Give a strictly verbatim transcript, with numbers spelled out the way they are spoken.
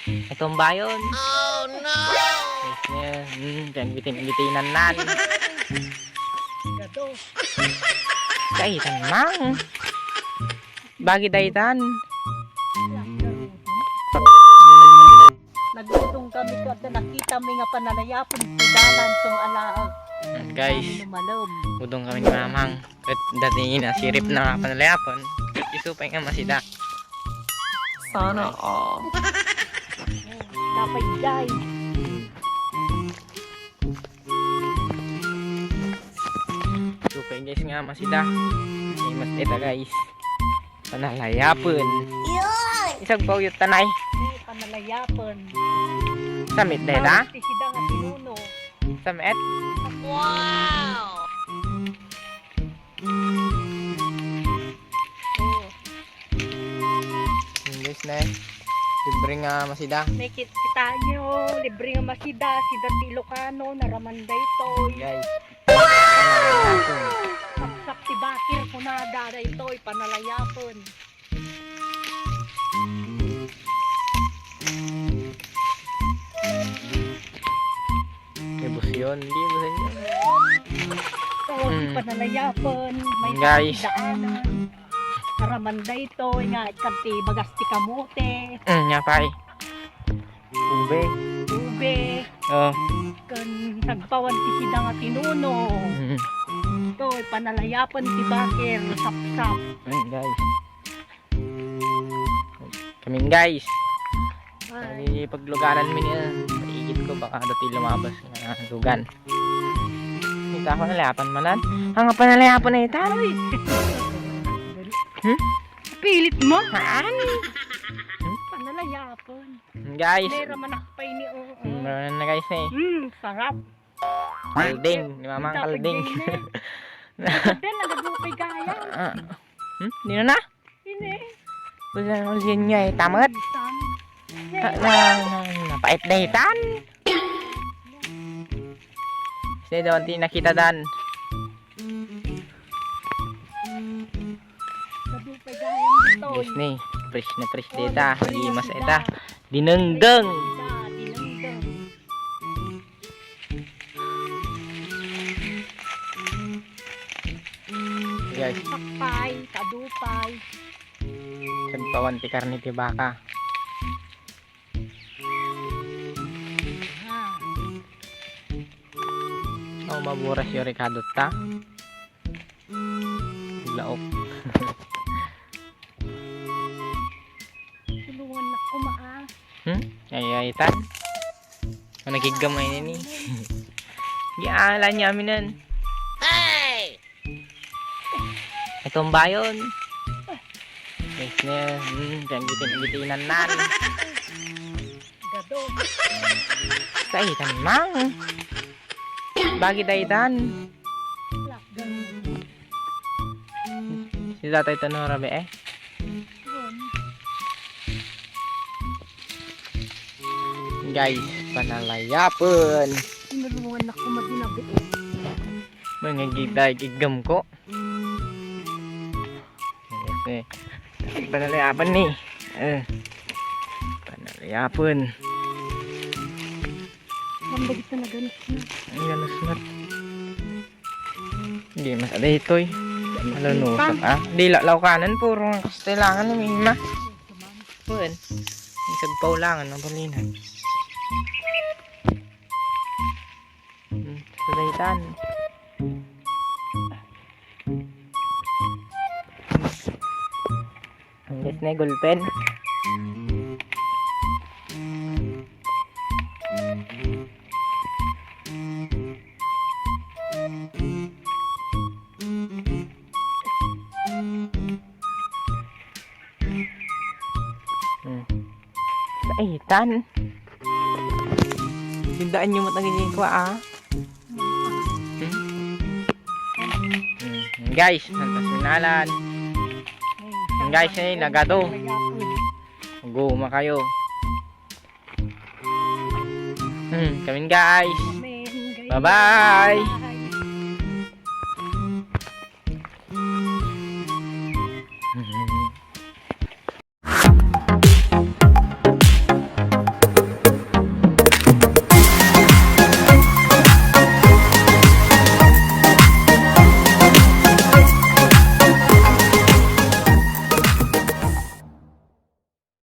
Itumbayon. Oh, no! Yes, yes. Hmm, kaya bitin-bitinan nan. Gado. Kaitan mang. Bagi daytan. Nagudong kami kada nakita mi nga panalayapon ti dalan, so alaag. Guys, malem. Gudong kami ni Mamang. Ket dati nasirip na nga panalayapon. Isu pay nga masida. Sana all. Dapat, guys. Isu pay, guys, nga masida. Ay, mas ita, guys. Panalayapon. Yun! Isag pauyot tanay. Ay, panalayapon. Samit dayta? Ti sida nga tinuno. Samit? Wow! Oh. English na eh. Libre nga masida. Nakit-, kita nyo, libre nga masida, sida ti Ilocano, naraman daytoy. Guys. Sapsap ti bakir, kunada, daytoy, panalayapon. Ebusyon, hindi ebusyon yun. Oh, hmm. Panalayapon, may guys. Daanan. Naraman daytoy nga, ikkan ti bagas ti kamote. Mm, nya pay. Ube. Ube. Oh. Ken sagpawan ti sida nga tinuno. Mm. Toy, panalayapon ti bakir, sapsap. Mm, guys. Kamin, guys. Ay. Ay, pagluganan mi niya. Paigit ko, baka dati lumabas nga lugan. Kita ko nalayapan manan. Ang panalayapan na ita. Hmm? Pilit mo? Haan? Panalayapon. Guys. Nera manak pa ini, oo. Hmm, na, guys, eh. Hmm, sarap. Kalding, ni Mamang Kalding. Kalding, eh. Kalding, nagabukay gaya. Ah. Hmm? Di na na? Ini. Wala na ulit niya, eh. Tamat. Tan. Ah, na, na, napait na itan. Sino daw ang tinakita dan? Yes ni, fresh na fresh dita. Nagimas ita. Dinengdeng. Guys. Sakpay, kadupay. Sagpawan ti karne ti baka. Oh, maburas yung rekado ta. Laok. Tulungan na kumaa. Hmm? Ay, ay, tan. Ang nagiggamay na ni. Di ala niya aminan. Hey! Itumbayon. Yes, ne. Hmm, kaya bitin-bitinan nan. Gado. Kaitan mang. Bagi daytan. Si Tatay Tanora be, eh. Guys, panalayapon. Tinulungan na ko madinabi, eh. Mga gigday, giggam ko. Yes, eh. Panalayapon ni. Eh. Panalayapon. Mambagit na naganus na. Ang ganus na. Hindi mas adaytoy. Malunusot, ah. Di lalaw kanan, puro nga kastilangan ni Mima. Pun. Isag paulangan, mabalinan. Hmm, sa daytan. Yes, na gulpen. Hmm. Kaitan. Tindaan nyo matagin yung kwa, ah. Hmm? Hmm. Guys, nantas minalan. Hmm, guys, eh, nagado. Guma kayo. Hmm, kamin, guys. Bye-bye.